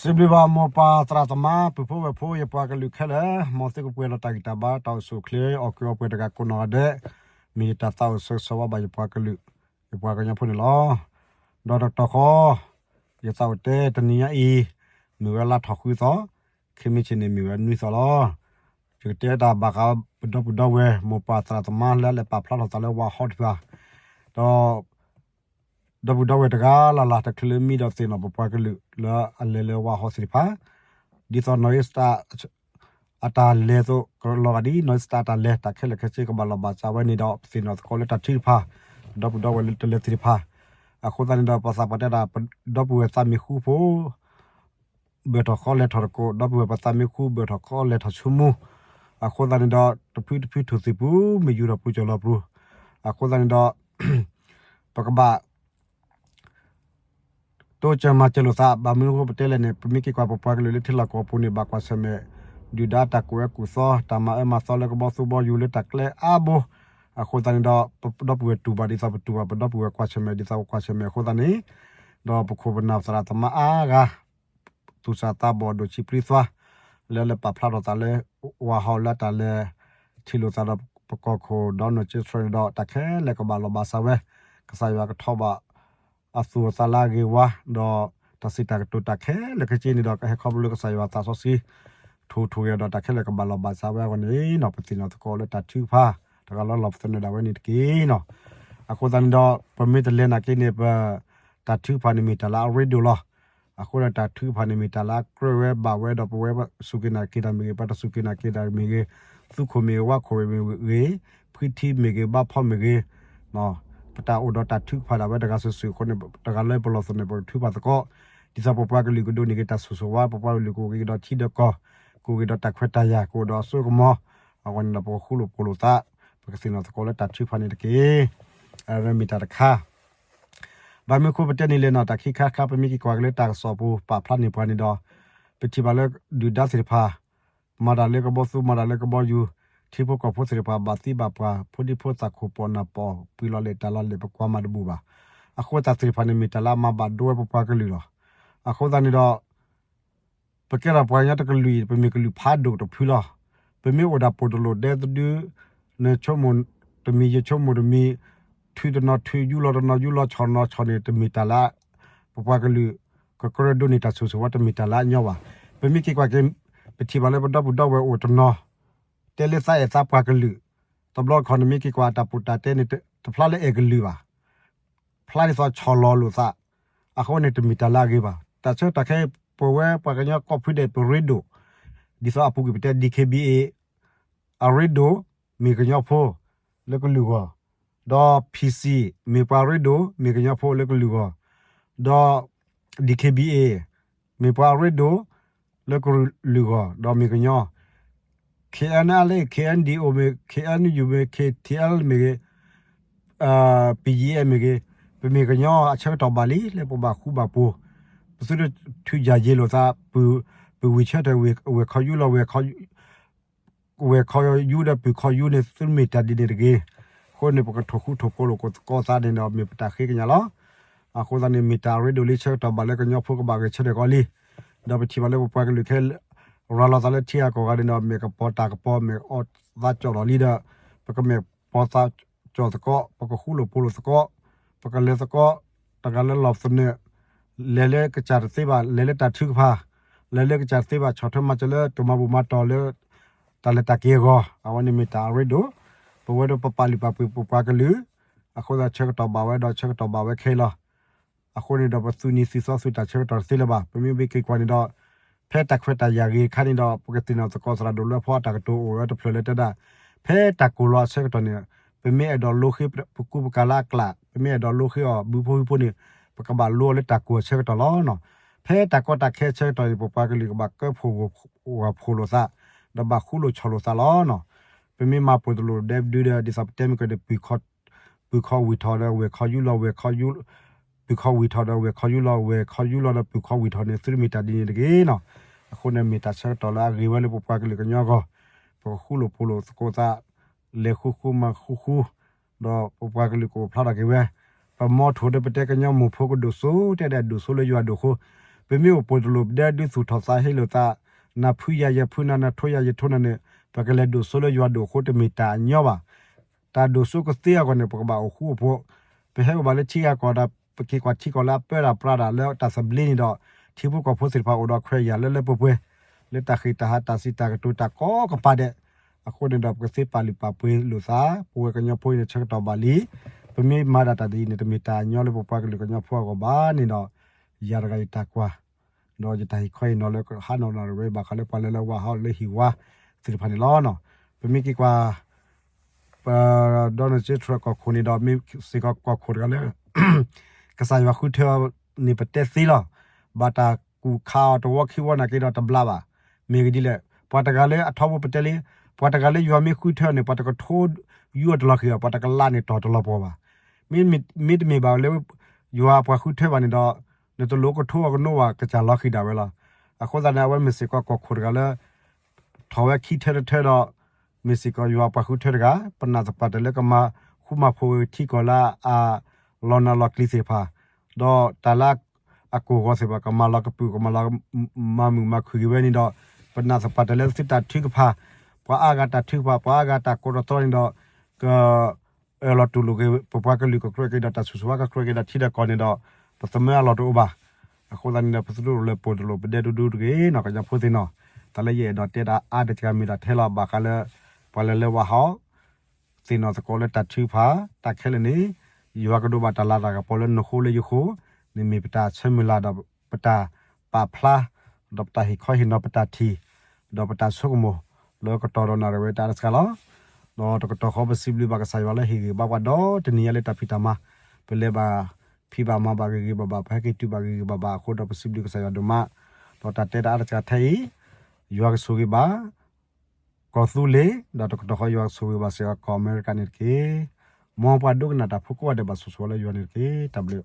စံးဘျုးဘၣ်မိၢ်ပၢ်သရၣ်သမါ ပုၢ်ဖိဝဲၢ်ဖိ ယပှၤကလုာ်ခဲလၢာ်, မ်သုကပှဲၤဒီးတၢ်ဂံၢ်တၢ်ဘါ တၢ်အိၣ်ဆူၣ်အိၣ်ချ့ အီၣ်ကုးအီပှဲၤတဂၤကိးနီၢ်ဂၤဒဲး, မ့ၢ်ယတၢ်သးအိၣ်ဆၢဂ့ၤဆၢဝါဘၣ်ယပှၤကလုာ်, ယပှၤကညီဖိန့ၣ်လီၤ. ဒီးတကတီၢ်ဃီ ယသးအိၣ်တဲတနံၤညါအံၤ မ့ၢ်ဝဲလါထီၣ်ဃုသီ, ခဲမုၢ်ဆ့ၣ်န့ၣ်မ့ၢ်ဝဲနွံသီလီၤ. ယကတဲတၢ်ဘၣ်ဃးပဒီပုၢ်ဒီဝဲၢ် မိၢ်ပၢ်သရၣ်သမါလၢအလဲၤပာ်ဖျါထီၣ်သးလၢဝါဟီၣ်တဖၣ်, ဒီး ဒီပုၢ်ဒီဝဲၢ်တဂၤလၢ်လၢ် တချုးလၢမံဒီးသ့ၣ်နီၣ်ပပှၤကလုာ် လၢအလဲၤလၢဝါဟီၣ်သ့ၣ်တဖၣ်, ဒ်သိးနီၢ်အ့စတၢ် အတၢ်လဲၤသိးကလီၤဂာ်ဒ် နီၢ်အ့စတၢ်အတၢ်လဲၤ တၢ်ခဲလၢာ်ခဲဆ့ကဘၣ်လီၤဘၣ်စးဝဲန့ၣ်ဒီး ပသ့ၣ်နီၣ်သကိးလၢတၢ်ထုကဖၣ်, ပဒီပုၢ်ဒီဝဲၢ်လၢတလဲၤသ့ၣ်တဖၣ်, အဃိသတးန့ၣ်ဒီး ပသးပှၢ်တဲဒၣ် ပဒီပုၢ်ဝဲၢ်သးမံဃူဖိ ဘၢၣ်ထီၣ်ဃီလဲၤထီၣ်တကိး, ဒီပုၢ်ဝဲၢ်ပသးမံဃူ ဘၢၣ်ထီၣ်ဃီလဲၤထီၣ်ဆူမူ, အဃိသတးန့ၣ်ဒီး တဖုတဖုထိၣ်သ့ၣ်ပူၤ မ့ၢ်ယူၤထီၣ်ပူၤကၠီၣ်လီၤပူၤ, အဃိသတးန့ၣ်ဒီး ပကဘၣ် တိစၢၤမၤစၢၤလိာ်သး, ဘၣ်မနုၤအဃိပတဲလဲၣ်န့ၣ် ပမ့ၢ်က့ၤကွၢ်ပပှၤကလုာ်လၢထံလီၢ်ကီၢ်ပူၤန့ၣ် ဘၣ်ကွၢ်ဆၢၣ်မဲာ် ဒုၣ်ဒါတၢ်ကူၣ်အၢကူၣ်သီ တၢ်မၤအၢမၤသီလၢကဘီသူဘီယူၤလၢတၢ်ကျဲအါဘိ, အဃိသတးန့ၣ်ဒီး ပဒီပုၢ်ဝဲၢ်တူၢ်ဘၣ်ဒ်သိးပတူၢ်ဘၣ် ပဒီပုၢ်ဝဲၢ်ကွၢ်ဆၢၣ်မဲာ်ဒ်သိးပကွၢ်ဆၢၣ်မဲာ်အဃိသတးန့ၣ်, ဒီးပခိၣ်ပနၢ်သရၣ်သမါအါဂၤ သူၣ်စၢ်သးဘီၣ်ဒိၣ်ဆံးပြံသွါ လၢလဲၤပာ်ဖျါထီၣ်သးလၢ ဝါဟီၣ်လၢတၢ်လဲၤထံၣ်လိာ်သးဒီးပကီၢ်ခိၣ် Donald Trump န့ၣ်ဒီး တၢ်ခဲလၢာ်ကဘၣ်လီၤဘၣ်စးဝဲ, ကစၢ်ယွၤကထီၣ်ဘၣ်အသူၣ်အသးလၢအဂ့ၤဝါ, ဒီးတၢ်စံးတၢ်ကတိၤတၢ်ခဲလၢာ်ခဲဆ့န့ၣ်ဒီး ကဟဲခီဖျိလၢကစၢ်ယွၤသးစီဆှံ ထိၣ်ထိၣ်ဂဲၤဒီးတၢ်ခဲလၢာ်ကဘၣ်လီၤဘၣ်စးဝဲအဂီၢ်န့ၣ်နီၤ ပသ့ၣ်နီၣ်သကိးလၢတၢ်ထုကဖၣ် တဂၤလၢလီၢ်ပသနၢၣ်ဒၣ်ဝဲန့ၣ်တက့ၢ်နီၤ. အဃိသတးန့ၣ်ဒီး ပမ့ၢ်တလဲၤနာ်က့န့ၣ် ပ တၢ်ထုကဖၣ်န့ၣ်မ့ၢ်တၢ်လၢအရ့ဒိၣ်လီၤ. အဃိဒီးတၢ်ထုကဖၣ်န့ၣ်မ့ၢ်တၢ်လၢအကြၢးဝဲဘၣ်ဝဲဒီး ပဝဲပစူၢ်က့ၤနာ်က့ၤတၢ်မ့ၢ်ဂ့ၤ ပတၢ်စူၢ်က့ၤနာ်က့ၤတၢ်မ့ၢ်ဂ့ၤ, သူခိၣ်မ့ၢ်ဂ့ၤ ဝၣ်ခိၣ်မ့ၢ်ဂ့ၤ, ဖှံထံမ့ၢ်ဂ့ၤ ဘၣ်ဖီမ့ၢ်ဂ့ၤ, ပတၢ်အိၣ်ဒီးတၢ်ထုကဖၣ်ဒၣ်ဝဲတဂၤစုာ်စုာ်အဃိန့ၣ် တဂၤလၢပလီၢ်သနၢၣ် ပကထုကဖၣ်သကိး, ဒ်သိးပပှၤကလုာ်ကဒိးန့ၢ်က့ၤတၢ်ဆိၣ်ဂ့ၤဆိၣ်ဝါ, ပပှၤကလုာ်ကအိၣ်က့ၤဒီးထံဒီးကီၢ်, ကအိၣ်က့ၤဒီးတၢ်ခွဲးတၢ်ယာ် ကအိၣ်ဒီးအစိကမီၤ, အဂီၢ်န့ၣ်ဒီးပကဃူလိာ်ဖိးလိာ်သး, ပကသ့ၣ်နီၣ်သကိးလၢတၢ်ထုကဖၣ်န့ၣ်တက့ၢ်. အဝဲမ့ၢ်တၢ်တခါ ဘၣ်မနုၤအဃိပတဲန့ၣ်လဲၣ်နီၤ တၢ်ခံခါတခါ ပမ့ၢ်က့ၤကွၢ်က့ၤလၢတၢ်ကစီၣ်ပူၤ ပာ်ဖျါန့ၢ်ပှၤန့ၣ်ဒီး ပထံၣ်ဘၣ်လၢဒုၣ်ဒါသ့ၣ်တဖၣ် မၤတၢ်လၢကဘီသူ မၤတၢ်လၢကဘီယူၤ, ထံဖိကီၢ်ဖိသ့ၣ်တဖၣ် ဘၣ်သံဘၣ်ပှၢ်, ဖိဒံဖိသၣ်ခိၣ်ပီၣ်နၢ်ပီၣ်, ပှံၤလီၤလဲၣ်တၢ်လီၤလဲၣ် ပကွၢ်မၤတဘူၣ်ဘၣ်. အဃိသတးသ့ၣ်တဖၣ်န့ၣ် မ့ၢ်တၢ်လၢအမၤဘၣ်ဒိဝဲပပှၤကလုာ်လီၤ. အဃိသတးန့ၣ်ဒီး ပကဲထီၣ်ပှၤကညီတကလုာ်အံၤ ပမ့ၢ်ကလုာ်ဖးဒိၣ်တဖုလီၤ. ပမ့ၢ်အိၣ်ဒၣ်ပိာ်တလိာ်ဒဲသဒု, နဆိကမိၣ်တမံၤ ယဆိကမိၣ်တမံၤ, ထုးတနီၤထုး ယူလီၤတနီၤယူလီၤ ဆီၣ်တနီၤဆီၣ်န့ၣ် တမ့ၢ်တၢ်လၢ ပပှၤကလုာ် ကကြၢးဒိးန့ၢ်တၢ်ဆိၣ်ဂ့ၤဆိၣ်ဝါ တမ့ၢ်တၢ်လၢအညီဘၣ်. ပမ့ၢ်က့ၤကွၢ်က့ၤ ပထံၣ်ဘၣ်လၢပဒီပုၢ်ဒီဝဲၢ်အိၣ်တနီၤ တဲလၢသးအဲၣ်သးပှၤကလုာ်, တဘျီတခီၣ်န့ၣ်မ့ၢ်က့ၤကွၢ်တၢ်ပူၤတၢ်တဲန့ၣ် တဖျါလၢအဲၣ်ကလုာ်ဘၣ် ဖျါဒ်သိးဆီၣ်လီၤလိာ်သး, အဃိန့ၣ်တမ့ၢ်တၢ်လၢအဂ့ၤဘၣ်. တၢ်ဆၢကတီၢ်ခဲအံၤ ပဝဲပှၤကညီကိးဖုဒဲး ပရ့ဒိၣ်, ဒ်သိးအပူၤကွံာ်ပတဲ DKBA အရ့ဒိၣ် မ့ၢ်ကညီဖိ လၢကလုာ်ဂီၢ်, ဒီး PC မ့ၢ်ပှၤရ့ဒိၣ် မ့ၢ်ကညီဖိလၢကလုာ်ဂီၢ်, ဒီး DKBA မ့ၢ်ပှၤအရ့ဒိၣ် လၢကလုာ်ဂီၢ် ဒီးမ့ၢ်ကညီ KNLA KNDO မ့ၢ် KNU မ့ၢ် KTL မ့ၢ်ဂ့ၤ, BGF မ့ၢ်ဂ့ၤ, ပမ့ၢ်ကညီအဆၢကတီၢ်ဘၣ်လံ လၢပဘၣ်ဃူဘၣ်ဖိး, ပသုတထုးယၤယ့လိာ်သး, ပဝံၤဆၢထၢၣ်ဝဲၢ်ခီယူလီၤ ဝဲၢ်ခီယူဒီးပုၢ်ခီယူန့ၣ် သုမ့ၢ်တၢ်ဒ်န့ၣ်တဂ့ၤ. အဃိန့ၣ် ပကထိၣ်ဃူထိၣ်ဖိးလိာ်သကိးသးန့ၣ်ဒီး မ့ၢ်ပတၢ်ဃ့ကညးလီၤ. အဃိသတးန့ၣ် မ့ၢ်တၢ်အရ့ဒိၣ်လံ ဆၢကတီၢ်ဘၣ်လၢကညီဖိကဘၣ်ဂဲၤဆၢထၢၣ်ကီးလံ. ဒီးပထံၣ်ဘၣ်လၢပပှၤကလုာ်ခဲ ရၤလီၤသးလၢထံဂၤကီၢ်ဂၤန့ၣ်ဒီး မ့ၢ်ကပီၤတၢ်ကပီၤ မ့ၢ်အီၣ်သးကၠီၣ်လီၤလံဒီး ပကမ့ၢ်ပီၤသးကၠီၣ်သကိး ပကဃူလိာ်ဖိးလိာ်သကိး ပကလဲၤသကိး တဂၤလၢလီၢ်သနၢၣ် လဲၤလၢကစၢ်တသ့ဘၣ် လဲၤလၢတၢ်ထုကဖၣ် လဲၤလၢကစၢ်တသ့ဘၣ် ဆီၣ်ထွဲမၤစၢၤလၢတၢ်မၤဘူၣ်မၤတီၢ်လၢ တၢ်လဲၤတၢ်က့ၤအဂီၢ် အဝဲန့ၣ်မ့ၢ်တၢ်အရ့ဒိၣ်. ပဝဲဒၣ်ပပာ်လုၢ်ပာ်ပှ့ၤပပှၤကလုာ် အဃိသတးဆၢကတီၢ်ဘၣ်ဝဲဒီးဆၢကတီၢ်ဘၣ်ဝဲခဲအံၤလီၤ. အဃိန့ၣ်ဒီးပသူၣ်နံၤသံၣ်သီ သုးတၢ်ဆၢကတီၢ်တသ့လၢၤဘၣ်. ပမ့ၢ်ဘၣ်က့ၤကွၢ်န့ၣ်ဒီး ဖဲတၢ်ခွဲးတၢ်ယာ်ဂ့ၤတခါန့ၣ်ဒီး ပကသ့ၣ်နီၣ်သကိးသရၣ်ဒိၣ်လွဲဖီအတၢ်ကတိၤအိၣ်ဝဲတဖျၢၣ်လၢတဲဒၣ် ဖဲတၢ်ကိၢ်လီၤအဆၢကတီၢ်န့ၣ် ပမ့ၢ်အဲၣ်ဒိးလိဃ့ပကူပကၤလၢအကျး ပမ့ၢ်အဲၣ်ဒိးလိဃ့အီၤဘုဖိဟံဖိန့ၣ် ပကဘၣ်လိအီၤလၢတၢ်ကိၢ်အဆၢကတီၢ်လီၤ. ဖဲတၢ်ကီတၢ်ခဲအဆၢကတီၢ်န့ၣ် ပပှၤကလုာ်ကဘၣ်ကၢဖှိၣ်ဂီၤဖှိၣ်လိာ်သး ဒီးဘၣ်ဃူလိာ်ဆီၣ်လိာ်သးလီၤ. ပမ့ၢ်မၤပိာ်တလိာ်ဒဲဒုဒီး ဒ်သိးပတဲမ့ၢ်ကဒီး ပုၢ်ခီၣ်ဝံၢ်ထီၣ်ဒီး ဝဲၢ်ခီယူလီၤ ဝဲၢ်ခီယူ ပုၢ်ခီၣ်ဝံၢ်ထီၣ်ဒီး ဝဲၢ်ခီယူလီၤ ဝဲၢ်ခီယူလီၤဒီး ပုၢ်ခီၣ်ဝံၢ်ထီၣ်န့ၣ် သုတမ့ၢ်တၢ်ဒ်န့ၣ်တဂ့ၤနီၤ. အဃိန့ၣ် မ့ၢ်တၢ်ဆၢကတီၢ်လၢအဂ့ၤဝဲလၢပပှၤကလုာ်ကညီအဂီၢ် ပကဃူလိာ်ဖိးလိာ်သကိးသး လဲၤဃူဃူမၤဃူဃူ ဒီးပပှၤကလုာ်ကအိၣ်ဖျါထီၣ်က့ၤဝဲ ပမီထိၣ်ဒီးပတဲကညီမိၢ်ဖိကဒိၣ်စိ တဲဒၣ်ဒိၣ်စိလၢယွၤဒိၣ်ဃိ ပမ့ၢ်အိၣ်ပိၢ်တလိာ်ပဒဲဒုးသူၣ်ထီၣ်သးဟ့လိာ်သး, နၤဖုယၤယဲၢ်ဖုနၤ နၤထိယၤယဲၢ်ထိနၤန့ၣ် ပကလဲၤဒိၣ်စိလၢယွၤဒိၣ်အဃိတမ့ၢ်တၢ်အညီဘၣ်. တၢ်ဒိၣ်စိကသ့အဂီၢ်န့ၣ် ပကဘၣ်အိၣ်ဃူအိၣ်ဖိး, ပဟဲအိၣ်ဘၣ်လၢထံဂၤကီၢ်ဒီး ပက့ၤကွၢ်ထံကီၢ်လၢအပၢတၢ်ပြးတၢ်လၢတၢ်သဘျ့န့ၣ်ဒီး ထံဖိကီၢ်ဖိသ့ၣ်တဖၣ်အိၣ်ဒီးခွဲးယာ်လၢလၢပှဲၤပှဲၤ လၢတၢ်ဃ့ၢ်တၢ်ဟးတၢ်စံးတၢ်ကတိၤတၢ်ကိးကပၤဒဲး အဃိန့ၣ်ဒီး ပကသ့ပာ်လုၢ်ပာ်ပှ့ၤလိာ်သး, ပဝဲကညီဖိအံၤန့ၣ် ဆၢကတီၢ်ဘၣ်လံ. ပမ့ၢ်မၤဒၣ်တၢ်ဒ်အံၤန့ၣ် တမ့ၢ်တၢ်အညီလၢပပှၤကလုာ်ကညီဖိအဂီၢ်ဘၣ်န့ၣ်ဒီး ယၤတဂၤယတၢ်ကွၢ် ဒီးယတၢ်ဟ့ၣ်ခီဟ့ၣ်နီၤလၢဟးနီၢ်နီၢ်တဝဲ ဘၣ်ဃးလၢပှၤလၢလၢဝါဟီလၢဟံၣ်ဝါသ့ၣ်တဖၣ်န့ၣ်လီၤ. ပမ့ၢ်က့ၤကွၢ် ပ Donald Trump ကီၢ်ခိၣ်န့ၣ်ဒီး မ့ၢ်စ့ၢ်ကီးကီၢ်ခိၣ်တဂၤလၢ ကစၢ်ယွၤဃုထၢအီၤန့ၣ် ပတဲသ့လီၤ. ဘၣ်တၢ်ကူၣ်ခးအီၤတဝီခံဝီနာ်က့ဒီးတဘျါဘၣ်. မ့ၢ်ဂ့ၢ်ဒ်လဲၣ်, ပှၤတဂၤလၢအထီဘိပတဲလံ, ပှၤတဂၤလၢယွၤမ့ၢ်ဃုထၢအီၤန့ၣ် ပှၤတကထိယူအီၤတလီၤဃံၤဘၣ်, ပှၤတကလးန့ၣ်တီၢ်တလီၤပှီၢ်ဘၣ်. မ့တမ့ၢ်ဘၣ်လၢ ယွၤပှၤဃုထၢဘၣ်န့ၣ်ဒီး နတလိၣ်ကထိအီၤကနိဘၣ် ကစၢ်လီၤဃံၤဒၣ်ဝဲလီၤ. အဃိသတးန့ၣ် အဝဲမ့ၢ်စ့ၢ်ကီးကီၢ်ခိၣ်တဂၤလၢ ထီၣ်ဝဲခံထၢတထၢဒီး မ့ၢ်စ့ၢ်ကီးယွၤပှၤဃုထၢတဂၤ, ပနာ်သပှၢ်တၢၢ်လၢကမၤဃူမၤဖိးဝဲထံကီၢ်လၢအလီၤနးလီၤကျံၤသ့ၣ်တဖၣ်, ဒီးတၢ်လၢအကိၢ်ဂီၤသ့ၣ်တဖၣ် ကမၤလီၤကပုာ် ကမၤလီၤမၤမုာ်မၤခုၣ်က့ၤဝဲန့ၣ်ဒီး ပနာ်သပှၢ်တၢၢ်လၢသုတၢ်ထုကဖၣ်, ပှၤအါဂၤတၢ်ထုကဖၣ် ပှၤအါဂၤတၢ်ကိးတသီန့ၣ်ဒီး က အၢၣ်လီၤတူၢ်လိာ်က့ၤ ပပှၤကလုာ်ကကြၢးက့ၤဒီးတၢ်ဆူၣ်ဆူၣ်ဝါကကြၢးက့ၤဒီးထံဒီးကီၢ်န့ၣ်ဒီး ပသမၢအလီၢ်တအိၣ်ဘၣ်. အဃိသတးန့ၣ်ဒီး ပသရူးလၢပှဲၤတလိာ်ပဒဲဒူဒူတဂ့ၤနီၤ ကညီဖိသ့ၣ်နီၤ, တၢ်လၢယအဲၣ်ဒိးတဲဒၣ်အါတကဂၤမ့ၢ်ဒၣ်ထဲလီၤ ဘၣ်ဃးလၢ ပှၤလၢလၢဝါဟီ သ့ၣ်နီၣ်သကိးလၢတၢ်ထုကဖၣ် တၢ်ခဲလၢာ်န့ၣ် ယွၤကဒိးဘၣ်တၢ်လၤတၢ်ကပီၤလၢနဃိလၢယဃိ, န့ၣ်မ့ၢ်ပတၢ်ဆၢမုၢ်လၢ်ဒီးပတၢ်ပာ်ဖျါ ဒီးပတၢ်ဟ့ၣ်ခီဟ့ၣ်နီၤပတၢ်ထံၣ် ဒီးပတၢ်ဆိကမိၣ်လၢကတီၢ်ဒီးနၣ်ရံၣ်ဝဲတၢ်တခါလီၤ. ဒီးတကတီၢ်ဃီပစံးဘျုးဘၣ်ကစၢ်ယွၤလၢဟ့ၣ်ဂံၢ်ဘါပှၤဒီတနံၤညါလၢတၢ်ဖံးတၢ်မၤ, ပလဲၤဘၣ်ဖံးဘၣ်မၤဘၣ်ဂ့ၤဂ့ၤဘၣ်ဘၣ် ပဟဲက့ၤတုၤဘၣ်ဂ့ၤဂ့ၤဘၣ်ဘၣ်အဃိဒီး ပစံးဘျုးကစၢ်ယွၤဒိၣ်မး, ဒီးတၢ်တဲတၢ်အါတကၢ်ထဲအံၤ, ယွၤကဆိၣ်ဂ့ၤဘၣ် ကီၢ်သူလ့ၤ, ဒီးတကတီၢ်ဃီယွၤကဆိၣ်ဂ့ၤဘၣ်စ့ၢ်ကီးကီၢ်အမဲရကၤန့ၣ်တက့ၢ်. မ်ပှၤဒိကနၣ်တၢ်ဖိကိးဂၤဒဲးဘၣ်ဆိၣ်ဂ့ၤလၢယွၤန့ၣ်တက့ၢ်. တၢ်ဘျုး